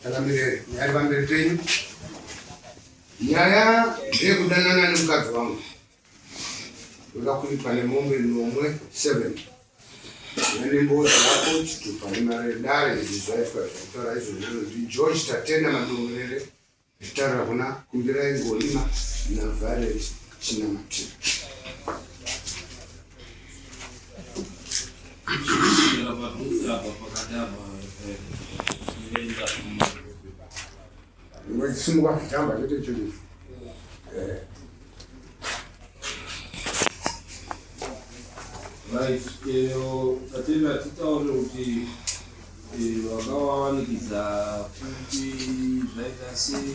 Changamire, nyaya iri pamberi penyu. Nyaya ndeyekudanana nemukadzi wangu. Ndoda kuitwa nemombe nomwe 7. Nembozi yako chitupa nemari yedare izvi zvaitwa zvakutaura izvozvo ndiGeorge Tatenda Madongorere Zvichitaura kuna Kumbirai Ngorima naViolet Chinamatira. Simuka chamba chete ichocho. Eh. Right, eh, tatenda titaure kuti eh, wakavawanikidza kupi zvaita sei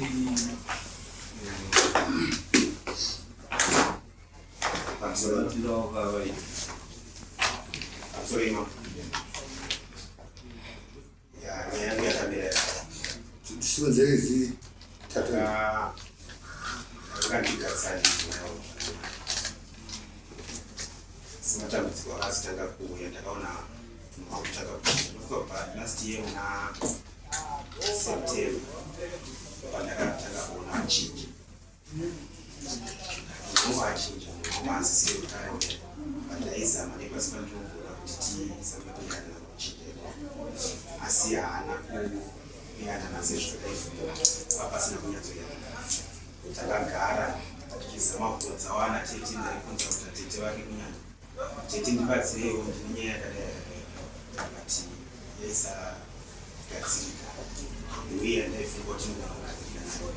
mabatiro awakavaita. Sorry, ma. Ya, nyaya yangu yakamira yakadai. Tisunzei Tata akandigarisana nayo. Sematambudziko akazotanga kuuya ndakaona akutanga kuchinja last year muna September pandakatanga kuona achinja. Munhu achinja munhu asisiri kutara but aizama nepasi pandinogona kuti tizame kuyanana kuchinja asi haana kuyanana sezvataifunga pasina kunyatsoyanana. Takagara tichizama kukonza wana tete ndaikonza kuti tete vake kunyanya tete ndibatsireiwo ndine nyaya yakadai yakadai but yaisagadzirika uye yandaifunga kuti ndinogona kugadzirika nayo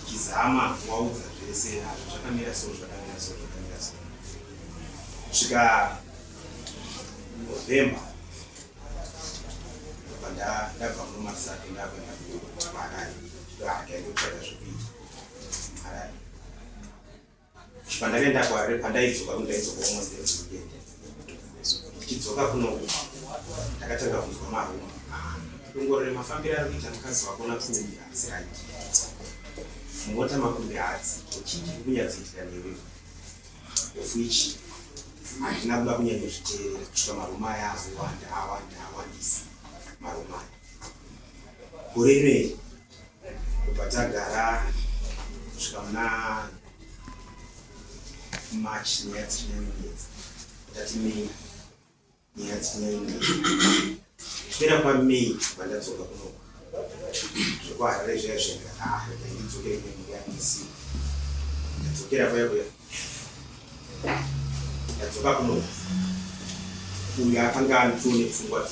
ndichizama kuvaudza zvese hazvo zvakamira so zvakamira so zvakamira so kusvika November ndobva ndabva muno maSake ndakuenda kuHarare ndakutsvaga zvekuita Harare pandakaenda kuHarare pandaidzoka kuno ndaidzoka almost every weekend ndichidzoka kuno ndakatanga kunzwa maruma dongorere mafambiro ari kuita mukadzi wako nakumbi haasi right mota makumbi haasi chii chiri kunyatsoitika newe of which handina kuda kunyanyozviteerera kusvika marume aya azowanda awanda awandisa marume aya gore rino iri kubva tagara kusvika muna March nyaya dzichinyanyonetsa tati May nyaya dzichinyanyonetsa kupera kwaMay pandadzoka kunoku zvekuHarare zviya zviya ndikati ah rega ndidzokere kune mhuri yangu ndisiye ndadzokera kuya kuya ndadzoka kunoku uyu akanga andione pfungwa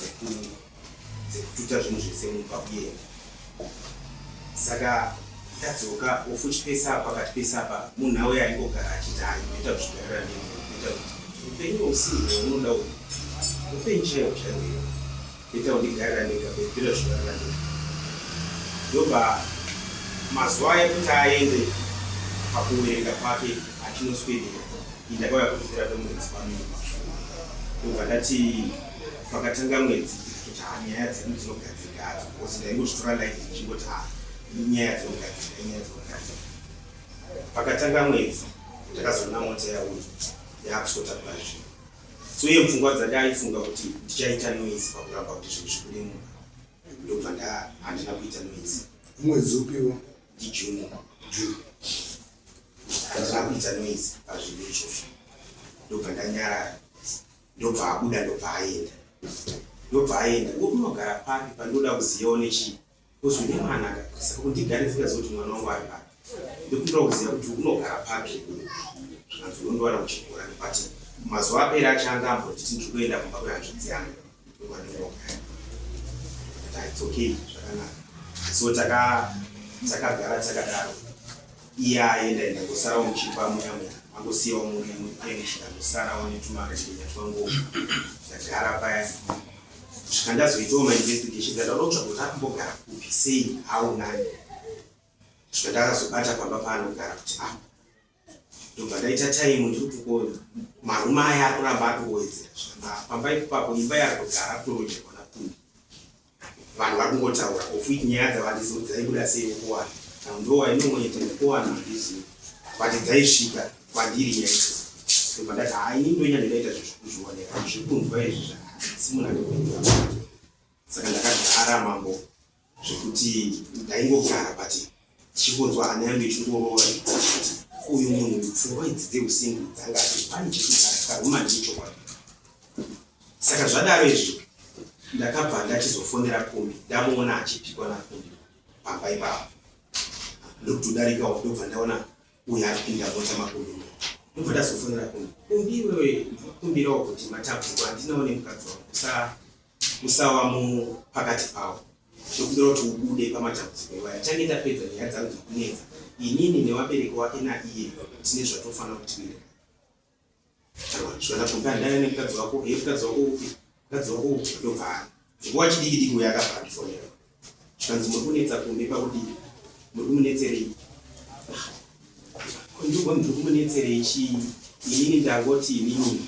dzekututa zvinhu zvese mumba kuenda saka ndadzoka ofuchi pese apa pakati pese apa munhu auya aingogara achiti hai ndoita kuzvigarira ndega ndoita kuti upenyu hausiwo unoda upenyu chaiwo chaiwo iwo ndoita kundigarira ndega ndoita kuzvigarira ndega ndobva mazuva ekuti aende pakuwerenga kwake achinoswedera ndakauya kutopera kwemwedzi kwamei ndobva ndati pakatanga mwedzi kuti ha nyaya dzedu dzinogadzirika hadzo because ndaingozvitora light ndichingoti ha inyaya dzinogadzirika inyaya dzinogadzirika pakatanga mwedzi ndakazoona mota yauya yakusotakura zvinhu so iye pfungwa dzake aifunga kuti ndichaita noise pakuramba kuti zvinhu zvibude mumba ndobva nda handina kuita noise mwedzi upiwo ndijune June handina kuita noise pazvinhu izvozvo ndobva ndanyarara ndobva abuda ndobva aenda ndobva aenda wokunogara papi pandoda kuzivawo nechii bcause une mwana ka saka kundigare ndingaziva kuti mwana wangu ari papi ndikumbira kuziva kuti unogara papi zvikanzi unondiwana kuchibhorani but mazuva apera acho anga ambonditi ndiri kuenda kumba kwehanzvadzi yangu ndokwandinogara but it's okay zvakanaka so takagara takadaro iye aenda enda ngosarawo muchipa muya muya angosiyawo murimu empty angosarawo netumarendinya twangu ndagara paya kusvika ndazoitawo mainvestigation ndada kutsvaga kuti akumbogara kupi sei how nani kusvika ndakazobata pamba paanogara kuti apa ndobva ndaita time ndiri kuko marume aya ari kuramba ari kungowedzera pamba ipapo imba yaari kugara kutorodjerwa nakumbi vanhu vari kungotaura of which nyaya dzavandiziva kuti dzaibuda sei kuwana ndo wainongoita kuwana handizivi but dzaisvika kwandiri nyaya idzodzo ndobva ndati haa ini ndonyanya ndaita zvikuzvionera zvekunzwa izvi zvasi munhu anekuita saka ndakagara mambo. Zvekuti ndaingogara but tichingonzwa hana yangu ichingorova kuti uyu munhu pfungwa idzi dzeusingu dzanga pane chekugaruma ndichokwadi. Saka zvadaro izvi ndakabva ndachizofonera Kumbi ndamuona achipikwa naKumbi pamba ipapo ndokutodarikawo ndobva ndaona uyo ari kupinda mota makumbi ndobva ndazofonera Kumbi. Kumbi iwewe ndinokumbirawo kuti matambudziko andinawo nemukadzi wangu usawa pakati pawo ndokumbira kuti ubude pamatambudziko iwaya tange tapedza nyaya dzangu dzekunetsa inini newabereki wake naiye tine zvatofanira kutiwira Zvana kumba ndaive nemukadzi wako, he mukadzi wako upi? Mukadzi wako upi? Ndobva nguva chidiki diki uyo akabva andifonera. Zvikanzi muri kunetsa kumbe pakudii? Muri kumunetserei? Ko ndobva ndiri kumunetserei chii? Inini ndangoti inini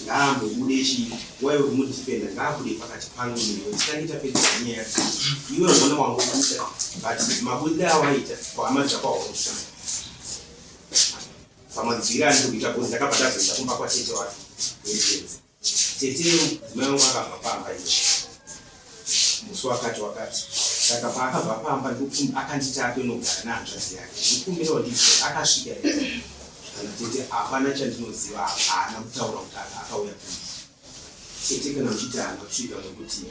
ngaambobude chii? Why uri kumudefenda ngaabude pakati pangu newe titange tapedza nyaya. Iwe uona wangobuda but mabudire awaita kuhama dzako hauna Pamanzwire andiri kuita because ndakabva ndazoenda kumba kwatete wake wegenzi. Tete mudzimai wangu akabva pamba iye musi wakati wakati saka paakabva pamba akanditi atoinogara nehanzvadzi yake ndikumbirawo ndizvo akasvika here kana tete hapana chandinoziva haana kutaura kuti akauya kuno tete kana muchiti haana kusvika nokuti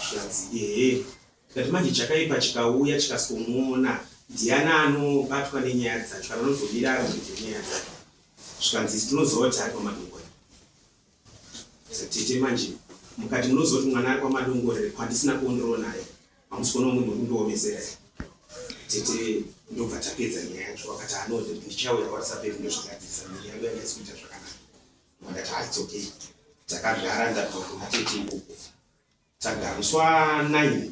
zvanzi ehe Ndikati manje chakaipa chikauya chikasomuona ndiani anobatwa nenyaya dzacho kana anozomira ari muridzi wenyaya dzacho zvikanzi isu tinoziva kuti ari kwamadongore tete manje mukati munoziva kuti mwana ari kwamadongore kwandisina kuondoroo naye hamusi kuona umwe muri kundiomesera tete ndobva tapedza nyaya yacho vakati ano ndichauya kwarisaperi ndozvigadzirisa miri yangu yanga isi kuita zvakanaka ndakati ah, it's okay takagara ndabva kuna tete ikoko Tagara musi wa 9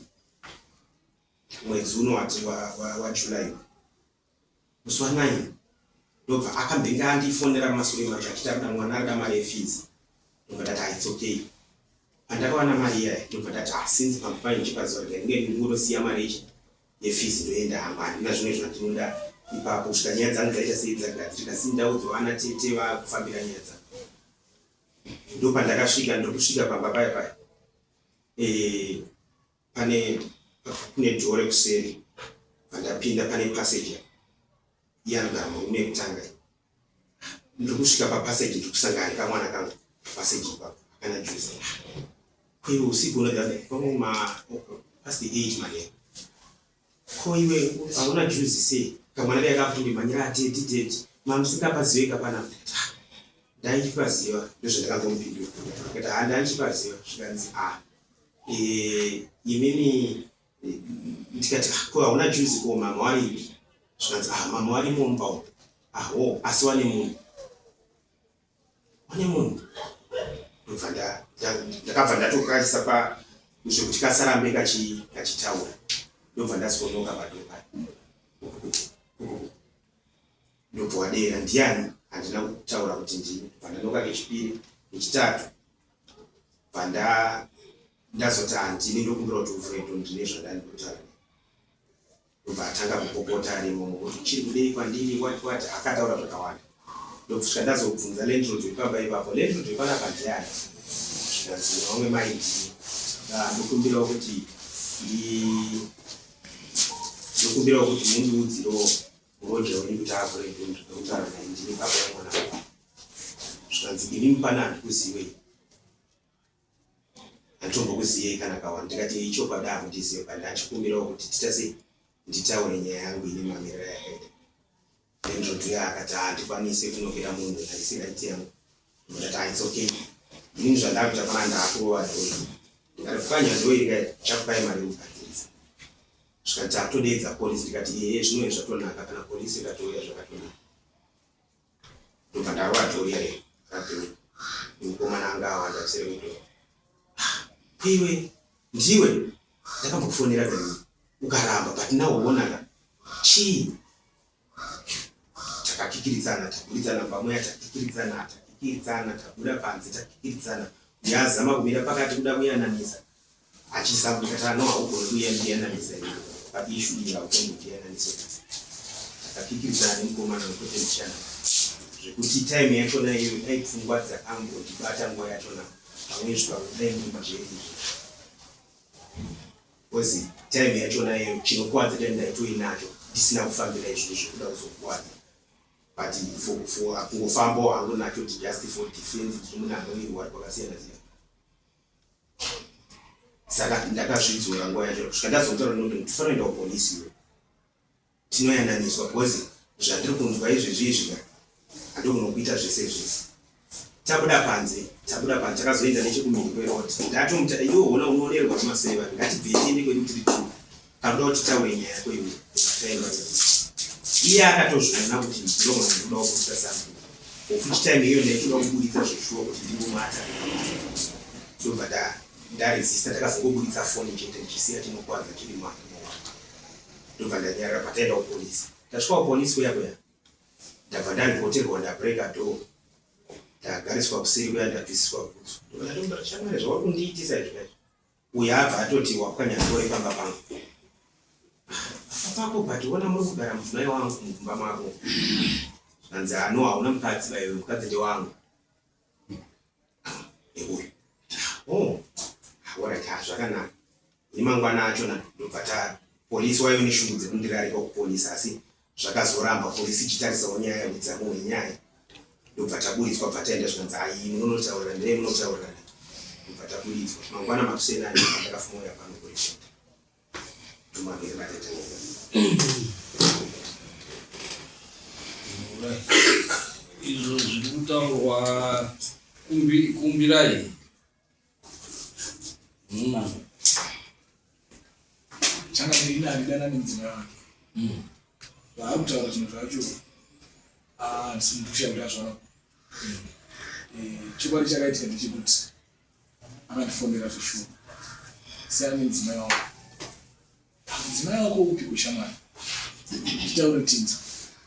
mwedzi uno wati waJuly musi wa 9 ndobva akambenge andifonera mumasure macho achiti arikuda mwana arikuda mari yefees ndobva ndati ah, it's okay pandakawana mari iyaya ndobva ndati ah, since pamba paine chipaziva rega ndinge ndingondosiya mari ichi yefees ndoenda hangu handina zvimwe zvandinoda ipapo kusvika nyaya dzangu dzaita sei dzagadzirika si ndaudzwa ana tete vakufambira nyaya dzangu Ndopandakasvika ndokusvika pamba paya paya e, pane kune door rekuseri pandapinda pane passage iye anogara murume yekutanga ndiri kusvika papassage ndiri kusangana nekamwana kangu papassage ipapo akana juice kweiwe usiku unoda pamwe ma past 8 manheru Ko iwe hauna juzi sei? Kamwana kaya kakutondimhanyira atete tete. Mamusingapaziveka panapa. Ndikati ah ndaichipaziva ndozvandakangomupindura. Ndikati ha ndaichipaziva zvikanzi ah eh, imimi eh, ndikati ah, ko hauna juzi ko mama waripi? Zvikanzi ah mama warimo mumba umu. Ah ho asi wane munhu. Wane munhu. Ndobva ndakabva ndatokaisa pa zvekuti kasarambe kachitaura ndobva ndazonoka padopa ndobva wadeera ndiani handina kutaura kuti ndini bva ndanoka kechipiri kechitatu bva ndazoti handini ndokumbira kuti uvhure do ndine zvandandikutaura Ndobva atanga kupopota arimo kuti uchiri kudei kwandiri what what akataura zvakawanda. Ndokusvika ndazobvunza landlord wepamba ipapo landlord wepanapa ndiani? Zvikanzi vamwe mai ndini. Ah, ndokumbirawo kuti ndi ndokumbirawo kuti mundiudzirewo muroja wenyu kuti avhure ndokutaura naye ndini baba wemwana zvikanzi ini mupana handikuziwei Handitombokuziyei kana kawan ndikati ichokwadi hamundizive but ndachikumbirawo kuti tiita sei nditaure nyaya yangu ini mamiriro ayakaita then Rodria akati handikwanise kunokera munhu haisi right yangu ndikati ah, it's okay inini zvandakuita pana ndakurova dhoi ndikati pwanya dhoi rika chakupai mari yekugadzirisa zvikati takutodeedza polisi ndikati ehe zvinove zvatonaka kana polisi ikatouya zvakatonaka ndobva ndarova dhori yayo rabheu mukomana anga awanda kuseri kwedhori ah, iwe ndiwe ndakambokufonera kani ukaramba but now wonaka chii takakikiridzana taburitsana pamuya takikiridzana takikiridzana tabuda panze takikiridzana uyazama kumira pakati kuda kuyananisa achizama ndikati ano haugoni kuyandiyananisa iwe paishu iyi haugoni kundiyananisa takakikiridzana nemukomana wekuti ndichana zvekuti time yachona iyoyo dai pfungwa dzakambondibata nguva yachona pamwe zvipamwe dai ndiri mujeri izvi bcause Time yachona iyo chinokuwadza time ndaitoinacho ndisina kufambira izvo zvekuda kuzokuwadza but for, for kungofambawo hangu nacho kuti just for defense ndiri munhu anoirwa kwakasiyana siyana. Saka ndakazvidzora nguva yacho kusvika ndazotaura nekuti tofanira kuenda kupolisi iwe tinoyananiswa because zvandiri kunzwa izvezvi izvi ka handogona kuita zvese zvese. Tabuda panze tabuda panze takazoenda nechekumhiri kweroad ndatomuta iwe hona unoonerwa nemaseva ngatibvei tiende kwedu tiri two panoda kuti titaure nyaya yako iwe taenda iye akatozviona kuti ndogona kubudawo kuita something of which time iyo ndaitoda kuburitsa zveshuwa kuti ndingomata ndobva ndaresista ndakazongobuditsa foni chete ndichisiya chinokwadza chiri mwana ndobva ndanyarara pataenda kupolisi tasvika kupolisi kuya kuya ndabva ndaripoterwa ndabreka door ndagariswa kuseri kuya ndabvisiswa bhutsu ndobva ndatomuta shamwari zvauri kundiitisa izvi kaizvi uyo abva atoti wapwanya door repamba pangu pako but ona muri kugara mudzimai wangu mumba mako zvanzi ano hauna mukadzi baiwe mukadzi ndewangu neuyu oh alright ha zvakanaka ini mangwana achona ndobva ta polisi waive neshungu dzekundirarika kupolisi asi zvakazoramba polisi ichitarisawo nyaya udzamu hwenyaya ndobva taburitswa bva taenda zvikanzi ayi munonotaurira ndee munotaurirana ndobva taburitswa mangwana makuseni ayo ndakafuma uya pano kuripota tumaviri vatete izvo zviri kutaurwa kumbirai hmm. Changamire ini handidana nemudzimai wake. Hmm. Vaari kutaura zvinhu zvacho ah, handisi munhu kushaya kuti azvara. Hmm. Eh, chokwadi chakaitika ndechekuti akandifonera zveshuwa. Siyana nemudzimai wangu. Mudzimai wako upi kushamwari? Titaure tinzwe.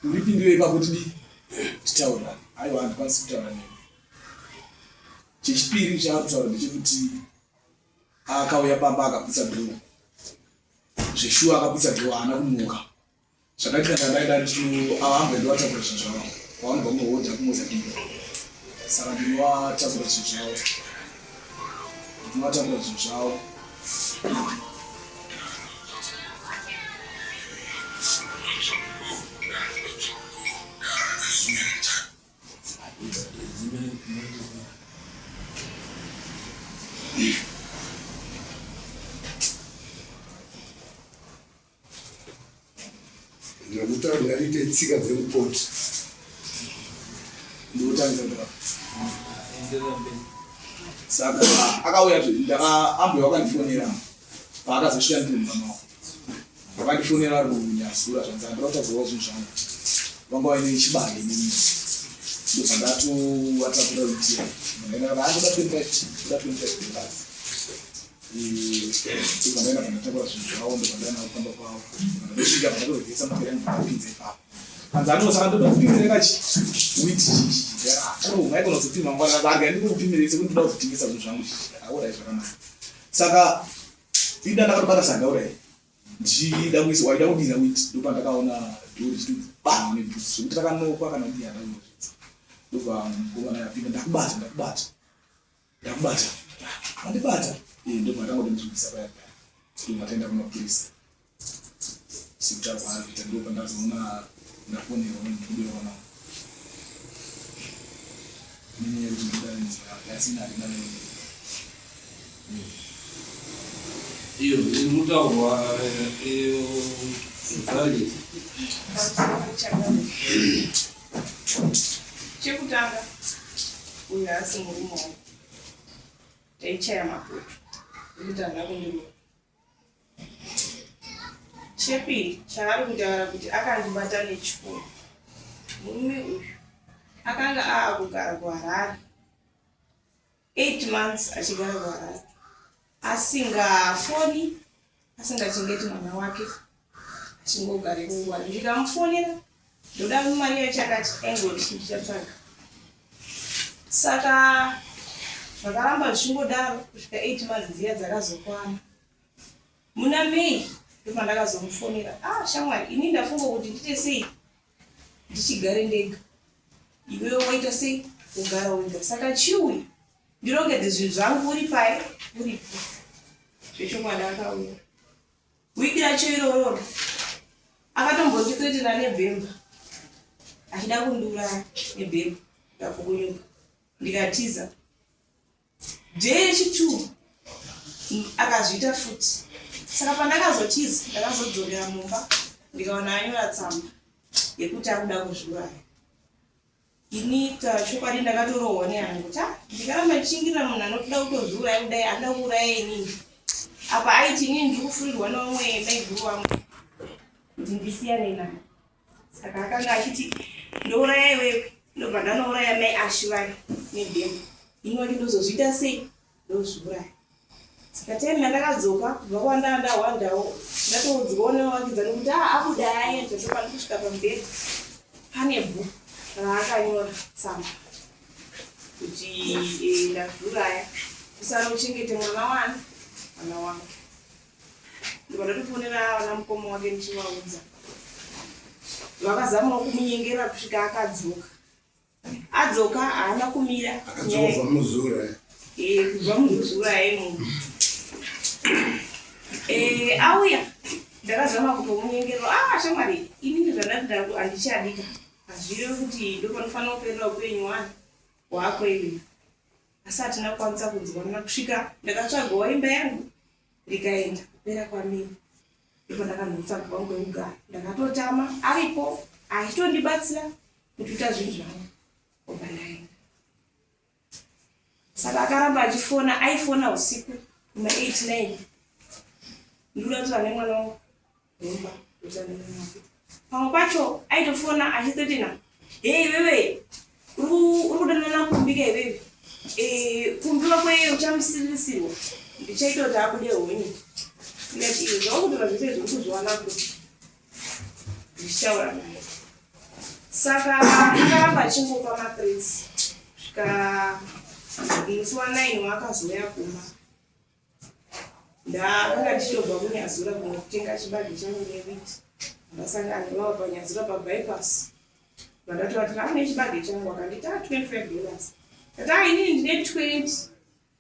Uripi ndiwe ipapo tidii? Titaurirane. Aiwa handikwanisi kutaura newe. Chechipiri chaari kutaura ndechekuti akauya pamba akaputsa dhoo. Zveshuwa akaputsa dhoo haana kumuka. Zvakaitika ndandaida ndino ava ambuya ndovatakura zvinhu zvavo kwavanobva kunohodha kuMozambique. Saka ndinovatakura zvinhu zvavo. Ndinovatakura zvinhu zvavo. Ndakutaura ndatiite tsika dzemukoti. Ndikutangisa kutaura. Saka akauya ambuya wakandifonera paakazosvika ndiri mumba mavo. Vakandifonera vari kunyazura zvanzi handira kutadzawo zvinhu zvangu. Vanga vaine chibage inini. Ndobva ndatovatakura kuti ndaenda ndoda 25 ndoda 25 dollars. Ndobva ndaenda pandatakura zvinhu zvavo ndobva ndaenda kufamba kwavo. Ndosvika pandatoregesa motokari yangu ndapinza ipapo. Hanzi ano saka ndoda kupimira kachi wheat chichi. Oh, maigona kuzopima mangwana varga ndikupimire sekuti ndoda kuzotengesa zvinhu zvangu chichi. Aura zvakanaka. Saka ida ndakatobata saga urai. Ndichida kuisa waida kudira wheat ndopandakaona dhoo richiti bang neboots zvekuti rakanokwa kana kudii handakuzvinzwa. Ndobva mukomana yapinda ndakubata ndakubata. Ndakubata. Mandibata. Eh, ndobva tanga kundibvisa paya paya. Ndobva taenda kumapurisa. Sekutaura kwaari kuita ndobva ndazoona ndafonerwa ndikudiwa mama. Nenyaya yekuti ndikuda nenzira yake asi ini handina nenyaya. Iyo iri kutaurwa iyo Zali. Chekutanga uyu haasi murume wangu, taichaya mapoto ekuti handina kundirova. Chepiri chaari kutaura kuti akandibata nechikoro, murume uyu akanga aakugara kuHarare 8 months achigara kuHarare asingafoni asingachengeti mwana wake achingogara ikoko ndikamufonera ndoda mari yachakati aingoti ndichatsvaga saka zvakaramba zvichingodaro kusvika 8 months dziya dzakazokwana muna May ndopandakazomufonera ah shamwari ini ndafunga kuti ndite sei ndichigare ndega iwewe waita sei kugara wega saka chiuya ndirongedze zvinhu zvangu uri pai uripo zvechokwadi akauya. Wiki racho irororo akatombondithreatena nebhemba achida kundiuraya nebhemba ndikapukunyuka ndikatiza. Day rechitwo akazviita futi saka pandakazotiza ndakazodzokera mumba ndikaona anyora tsamba yekuti akuda kuzviuraya. Ini kutaura chokwadi ndakatorohwa nehana kuti ah, ndikaramba ndichingirira munhu anotoda kutozviuraya kudai anoda kuuraya inini. Apa aiti inini ndiri kufurirwa nevamwe maiguru vangu kuti ndisiyane naye. Saka akanga achiti ndouraya iwewe ndobva ndanouraya mai Ashi vaya nebhemba. Ini wacho ndozozviita sei? Ndozviuraya. Saka time yandakadzoka kubva kwandanga ndahwandawo ndatoudzwawo nevavakidzani kuti ah abuda aenda ndopani kusvika pamubhedha pane bhuku raakanyora tsamba kuti eh, ndazviuraya kusara uchengete mwana wani mwana wangu ndobva ndatofonera vana mukoma wake ndichivaudza vakazamawo kumunyengera kusvika akadzoka adzoka haana kumira akadzoka kubva muzura eh, kubva muzura imo eh, auya ndakazama kutomunyengero ah shamwari inini zvandati handichadika hazvirevi kuti ndopanofanira kuperera upenyu wani hwako iwe asi hatina kukwanisa kunzwanana kusvika ndakatsvagawo imba yangu ndikaenda kupera kwamei ndipo ndakanotsvaga kwangu kwekugara ndakatotama aripo achitondibatsira kututa zvinhu zvangu obva ndaenda saka akaramba achifona aifona usiku kuma 8 9 ndikuda kutaura nemwana wangu mumba pamwe pacho aitofona achitotina hei wewe uri kudanana kumbi ka iwewe eh, kumbi wako iye uchamusirisirwa ndichaita kuti abude honye ndikati iwe zvawakutora zvese izvi uri kuzviwana kupi ndichitaura naye saka akaramba achingopa mathreats svika musi wa 9 waakazouya kumba ndakanga ndichitobva kunyazura kunotenga chibage changu newheat ndasangana nevavo panyazura pabypass vandatovati ane chibage changu akanditi a 25 dollars ndati a inini ndine 20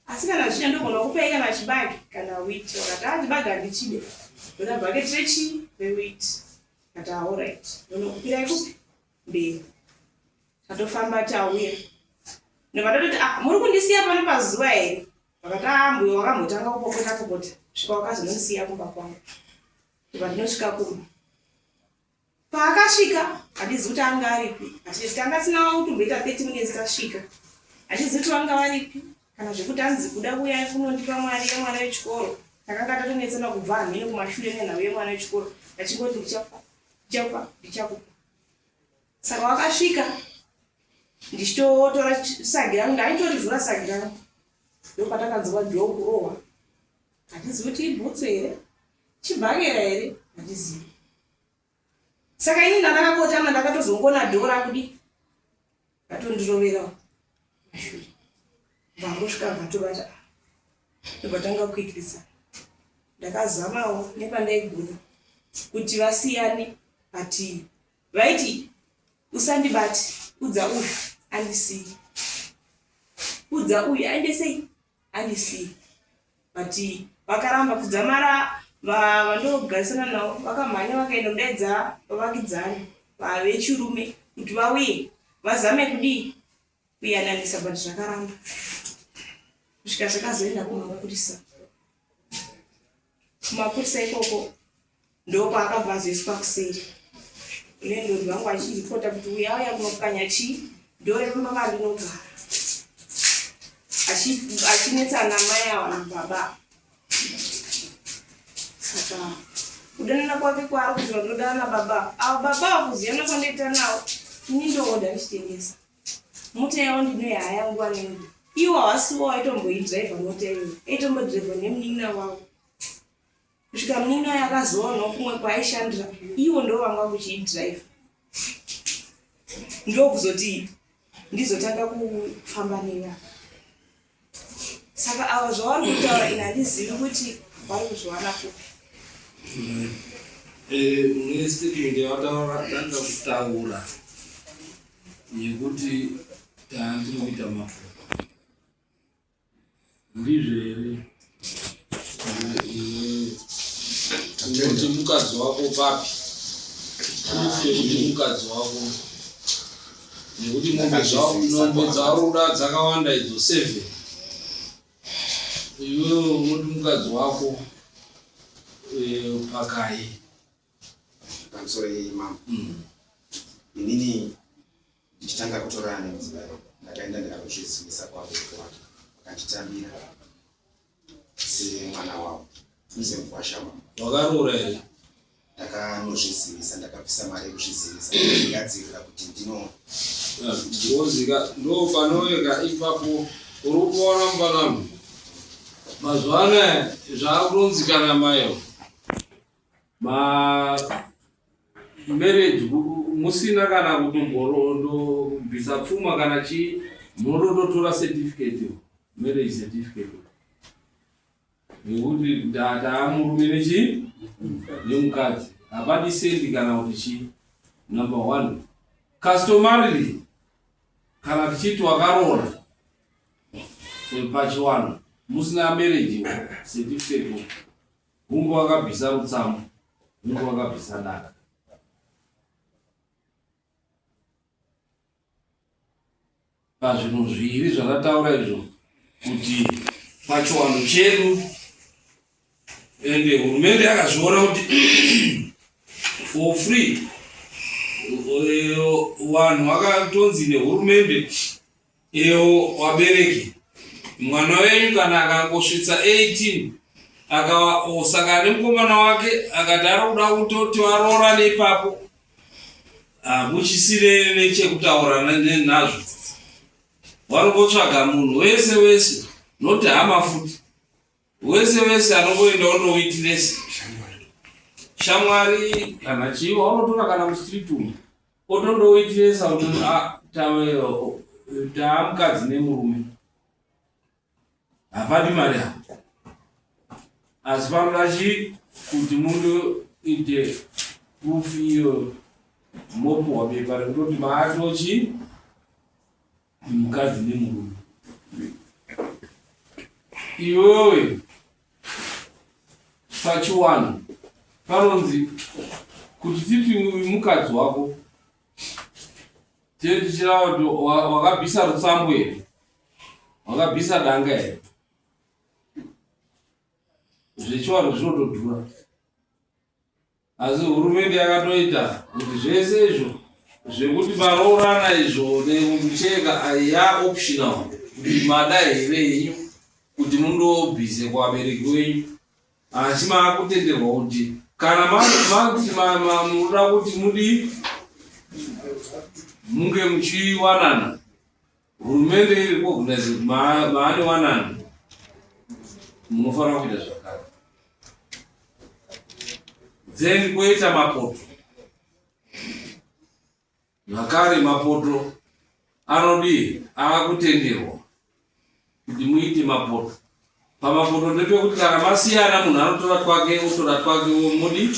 asi kana zvichida ndogona kupai kana chibage kana wheat vakati a chibage handichide ndoda bhaketi rechii rewheat kati aorit ndonokupirai kupi mberi tatofamba tauya ndobva ndatoti ah muri kundisiya pano pazuva here vakati ah mbuya wakambotanga kupopota popota svika wakazonondisiya kumba kwangu ndobva ndinosvika kumba paakasvika handizi kuti anga aripi achiti tanga tisina kutomboita 30 minutes tasvika handizi kuti vanga varipi kana zvekuti anzi kuda kuuya kunondipa mari yemwana wechikoro takanga tatonetsana kubva hameno kumashure nenhau yemwana wechikoro achingoti ndichakupa ndichakupa ndichakupa saka wakasvika ndichitotora sagi rangu ndaitorivhura sagi rangu ndopatakanzwa dhoo kurohwa handizivi kuti ibhutsu here chibhakera here handizivi saka ini ndandakakotama ndakatozongona dhoo rakudi vatondiroverawo mashure vangosvika vatobata ndobva kuikirisa ndakazamawo nepandaigona kuti vasiyane but vaiti usandibate udza uyu andisiye udza uyu aende sei andisiye but vakaramba kudzamara vandogarisana navo vakamhanya vakaenda kudaidza vavakidzani vechirume kuti vauye vazame kudii kuyananisa but zvakaramba kusvika zvakazoenda kumapurisa kumapurisa ikoko ndokwaakabva azoiswa kuseri landlord vangu achiripota kuti uya auya kunopwanya chii ndorepamba pandinogara achinetsana mai awa nababa saka kudanana kwake kwaari kuziva ndodana nababa avo baba avo kuziyana kwandoita nawo ini ndooda ndichitengesa mota yavo ndinoihaya nguva nenguva iwo hawasiwo waitomboidhiraivha mota iyoyo aitombodhiraivha nemunin'ina wavo kusvika munin'ina wayo akazoonawo kumwe kwaaishandira iwo ndo vanga kuchiidhiraivha ndokuzoti ndizotanga kufamba neva saka ava zvavari kutaura ini handizivi kuti vari kuzviwana kupi eh, une statement yawatanga kutaura yekuti tandiri kuita mafuta ndizvo here yekuti mukadzi wako papi? Proof yekuti mukadzi wako nekuti mombe mombe dzauri dzakawanda idzo seven. Iwewe unoti mukadzi wako eh, pakai? Pamusoro yei mama. Inini ndichitanga kutorana nemudzimai ndakaenda ndikakuzvizivisa kwavo wake vakanditambira semwana wavo semukwasha wavo. Wakaroora here? Ndakanozvizivisa, ndakabvisa mari yekuzvizivisa ndikagadzirira kuti ndino ndozika ndo panoweka ipapo uri kuona mufanano mazuva anaya zvaakutonzi kana mayo ma marriage musina kana kutombobvisa pfuma kana chii munotototora certificate marriage certificate nekuti ndataa murume nechii nemukadzi hapadi sendi kana kuti chii number one customarily kana tichiti wakaroora pachiwanhu musina marriage certificate Hungu wakabvisa rutsamu, hungu wakabvisa daka. Pazvinhu zviviri zvandataura izvo kuti pachiwanhu chedu ende hurumende yakazviona kuti for free vanhu vakatonzi nehurumende Ewo wabereki mwana wenyu kana akangosvitsa 18 akasangana nemukomana wake akati ari kuda kutoti varoorane ipapo hamuchisire nechekutaura nazvo vanongotsvaga munhu wese wese noti hama futi wese wese anongoenda ondowitinesi shamwari kana chii waunotora kana mustreet umu otondowitinesa kuti ah, taamukadzi nemurume hapadi mari apo asi panoda chii kuti mundoite proof iyo mopuhwa bepa rekutoti maatochi mukadzi nemurume iwewe pachiwanhu panonzi kuti titi mukadzi wako tee tichirava kuti wakabvisa rutsambo here wakabvisa danga here zvechiwanhu zvinotodhura Asi hurumende yakatoita kuti zvese izvo zvekuti maroorana izvo nekucheka ya optional kuti mada here henyu kuti mundobvise kuvabereki wenyu asi maakutenderwa kuti kana mati munoda kuti mudii munge muchiwanana Hurumende iri kuorganize kuti maane wanano munofanira kuita zvakare. Then kwoita mapoto. Zvakare mapoto anodii aakutenderwa kuti muite mapoto. Pamapoto ndepekuti kana masiyana munhu anotora twake otora twake modi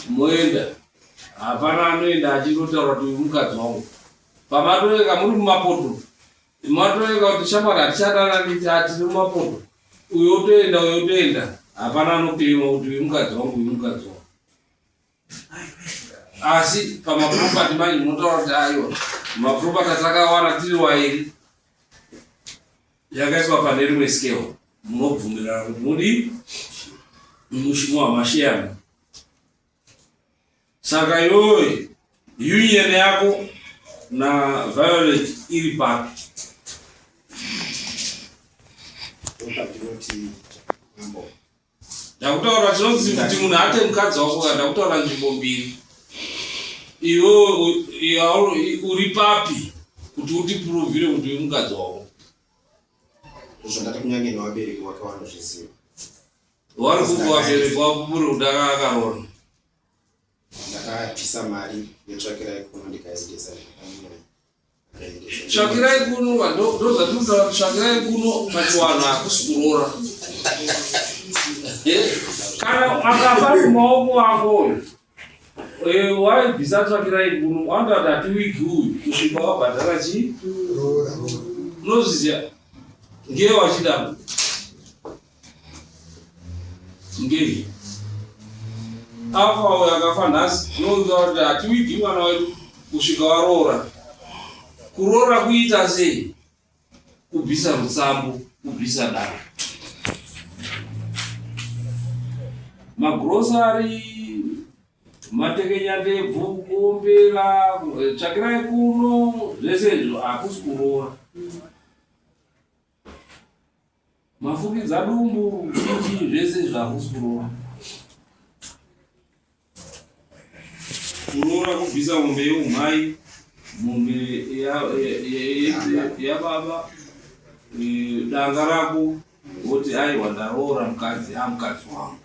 moenda. Hapana anoenda achindotaura kuti uyu mukadzi wangu. Pamatoeka muri mumapoto matoeka kuti shamwari hatichadanani tiri mumapoto uyu otoenda uyu otoenda hapana anopima kuti uyu mukadzi wangu uyu mukadzi wangu. Asi pamapropati manje munotaura kuti aiwa mapropati atakawana tiri wairi yakaiswa pane rimwe scale munobvumirana kuti mudi mushiyana saka iyoyo union yako na violet iri papi ndakutaura chinonzi kuti munhu ate mukadzi wako ka ndakutaura nzvimbo mbiri iwe uri papi kuti utipuruvhire kuti uri mukadzi wako zvandati kunyange nevabereki wake vanozviziva wari kupi vabereki wako muri kuti akaroora ndakapisa mari yetsvakirai kuno ndikaendesa Tsvakirai kuno ndozvatinotaura kuti tsvakirai kuno pachiwanhu hakusi kuroora. Eh, kana akafa mumaoko ako uyu eh, waibvisa tsvakirai kuno wanoda kuti hatiwigi uyu kusvika wabhadhara chii unozviziva ngei wachida ngei Afa uyo akafa nhasi, unoudza kuti hatiwigi mwana wedu kusvika waroora. Kuroora kuita sei? Kubvisa rutsambo, kubvisa dare. Magrosari, matekenya ndebvu, kuombera, tsvakirai kuno, zvese izvo hakusi kuroora. Mafukidza dumbu, chichi, zvese izvo hakusi kuroora. Kuroora kubvisa mombe yeumhai, mombe yababa, danga rako, woti aiwa ndaroora mukadzi, amukadzi wangu.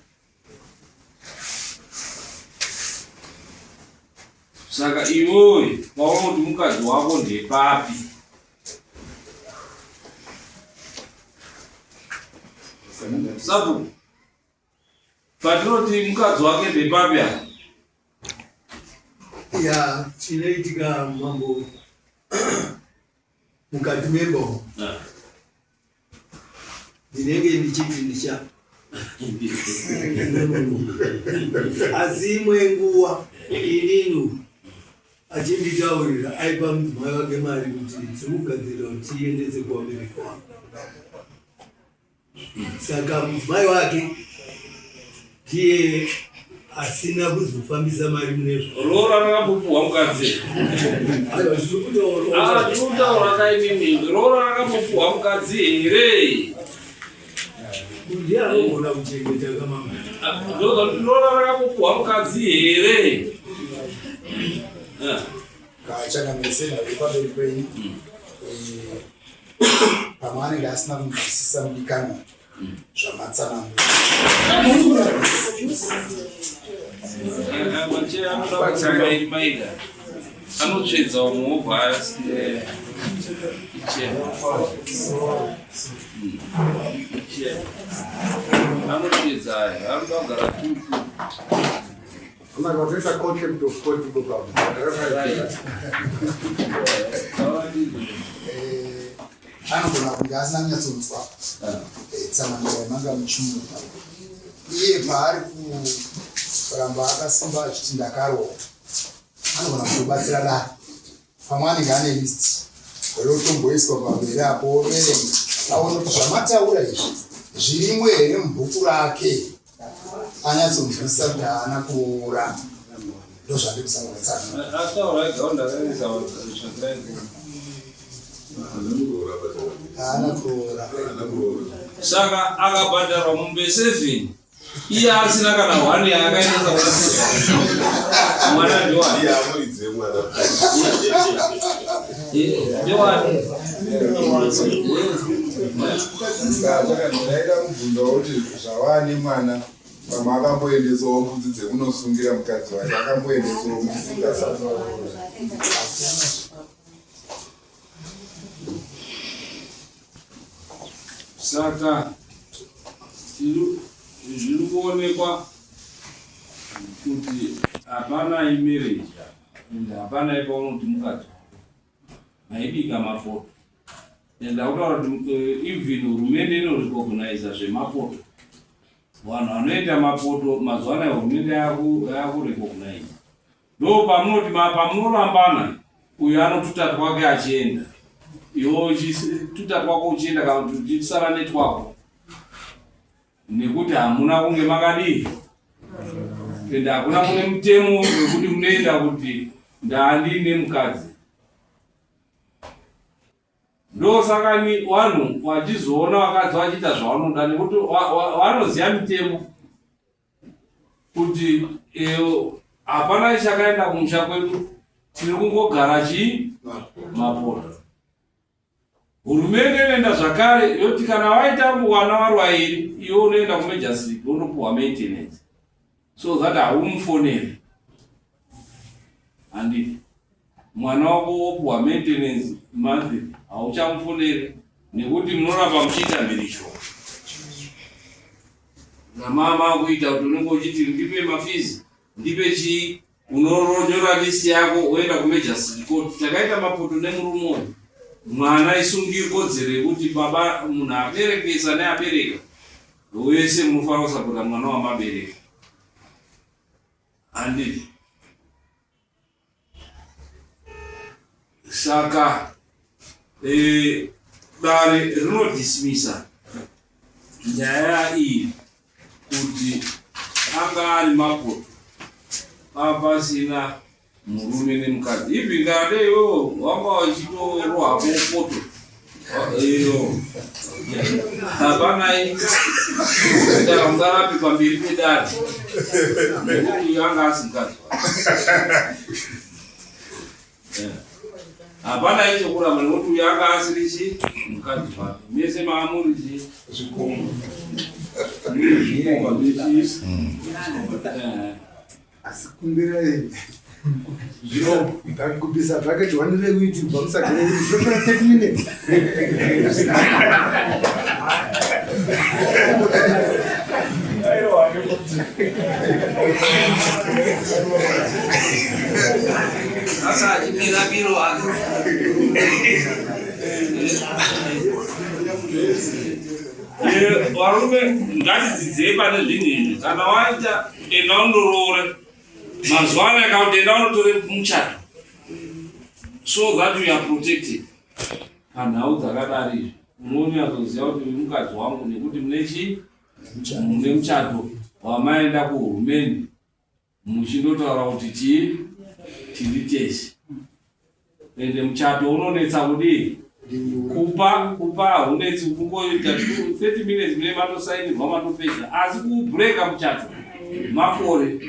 Saka iwewe paunoti mukadzi wako ndepapi? Sabhuku, patinoti mukadzi wake ndepapi apa? Ya, chinoitika mambo mukati memba umu Ah. ndinenge ndichiti ndicha asi imwe nguva inini achinditaurira aipa mudzimai wake mari kuti dzimugadzirira kuti tiendese kuvabereki wangu saka mudzimai wake ndiye asina kuzofambisa mari munezvo Roora rakambopuhwa mukadzi. Aiwa, tiri kutaura. Ah, tiri kutaura kainini. Roora rakambopuhwa mukadzi here? Ndiye anogona kuchengeta kamama. Ah, ndozva- Roora rakambopuhwa mukadzi here? Ah, Kachangamire ndave pamberi penyu. Pamwe anenge asina kunzwisisa mudikanwa zvamatsanangura. Macheya anoda kuita mairi mairi. Anotsvedza umwe wobva icheya. Icheya. Anotsvedza aya, anoda kugara tutu. Amai vatoita contempt of court iko pamo. Anogona kunge asina kunyatsonzwa tsananguro yamanga muchimupa. Iye paari kuramba akasimba achiti ndakarohwa, anogona kutobatsira dare. Pamwe anenge ane list rotomboiswa pamberi apo overenga aone kuti zvamataura izvi zvirimo here mubhuku rake, anyatsonzwisisa kuti haana kuroora. Ndozvandiri kusanganisa. Ataura ega ndakaisa tsvakirai kuno. Haana kuroora. Saka akabhadharwa mombe 7 iye asina kana one yaakaendesa kuna mwana ndiwani? Ndiwani? Ndaida kubvunza kuti zvawaa nemwana pamwe akamboendesawo mbudzi dzekunosungira mukadzi wake, akamboendesawo mbudzi asati aroora. Saka zviri kuonekwa kuti hapana imarriage and hapana ipaunoti mukadzi wako maibika mapoto. And ndakutaura kuti even hurumende inorecogniza zvemapoto. Vanhu vanoita mapoto mazuva anaya hurumende yakurecognize. Ndo pamunoti pamunorambana uyo anotuta twake achienda, iwe uchituta twako uchienda kana kuti uchisara netwako, nekuti hamuna kunge makadii ende hakuna kune mutemo wekuti munoenda kuti ndaandine mukadzi. Ndosaka vanhu vachizoona vakadzi vachiita zvavanoda nekuti vanoziva mitemo kuti hapana chakaenda kumusha kwedu, tiri kungogara chii mapoto. Hurumende inoenda zvakare yoti kana waita wana vari vairi, iwe unoenda kumajustry wonopuhwa maintenance so that haumufoneri, handiti? Mwana wako wopuhwa maintenance monthly, hauchamufoneri nekuti munoramba muchiita mhirisho namama kuita kuti unenge uchiti ndipe mafizi, ndipe chii, unonyora list yako woenda kumajustry court. Takaita mapoto nemurume uyu, mwana isungi kodzero yekuti baba munhu aberekesa neabereka wese munofanira kusapota mwana wamabereka. Handiti? Saka eh, dare rinodismisa nyaya iyi kuti anga ari mapoto papasina murume nemukadzi even kana dei iwewo wanga uchitorohako poto iyo hapanai ungarapi pamberi pedare nekuti uyo anga asi mukadzi wake hapana icho kuramba nekuti uyo anga asiri chi mukadzi wake mese maamuri chi zvikomba zvikomba Asi kumbirai zvino kubvisa bhaketi one rewiti kubva musaga rewiti zvinotora 30 minutes. Sasa achimira miro ake. Eh, varume ngatidzidzei pane zvinhu izvi kana waita enda undoroore mazuva ano akakuti enda unotore muchato so that you are protected panhau dzakadari izvi unonyatsoziva kuti uyu mukadzi wangu nekuti mune chii mune muchato wamaenda kuhurumende muchindotaura kuti chii tiri tese ende muchato unonetsa kudii kupa kupa haunetsi kungoita 30 minutes mune matosainirwa matopedza asi kubreka muchato makore.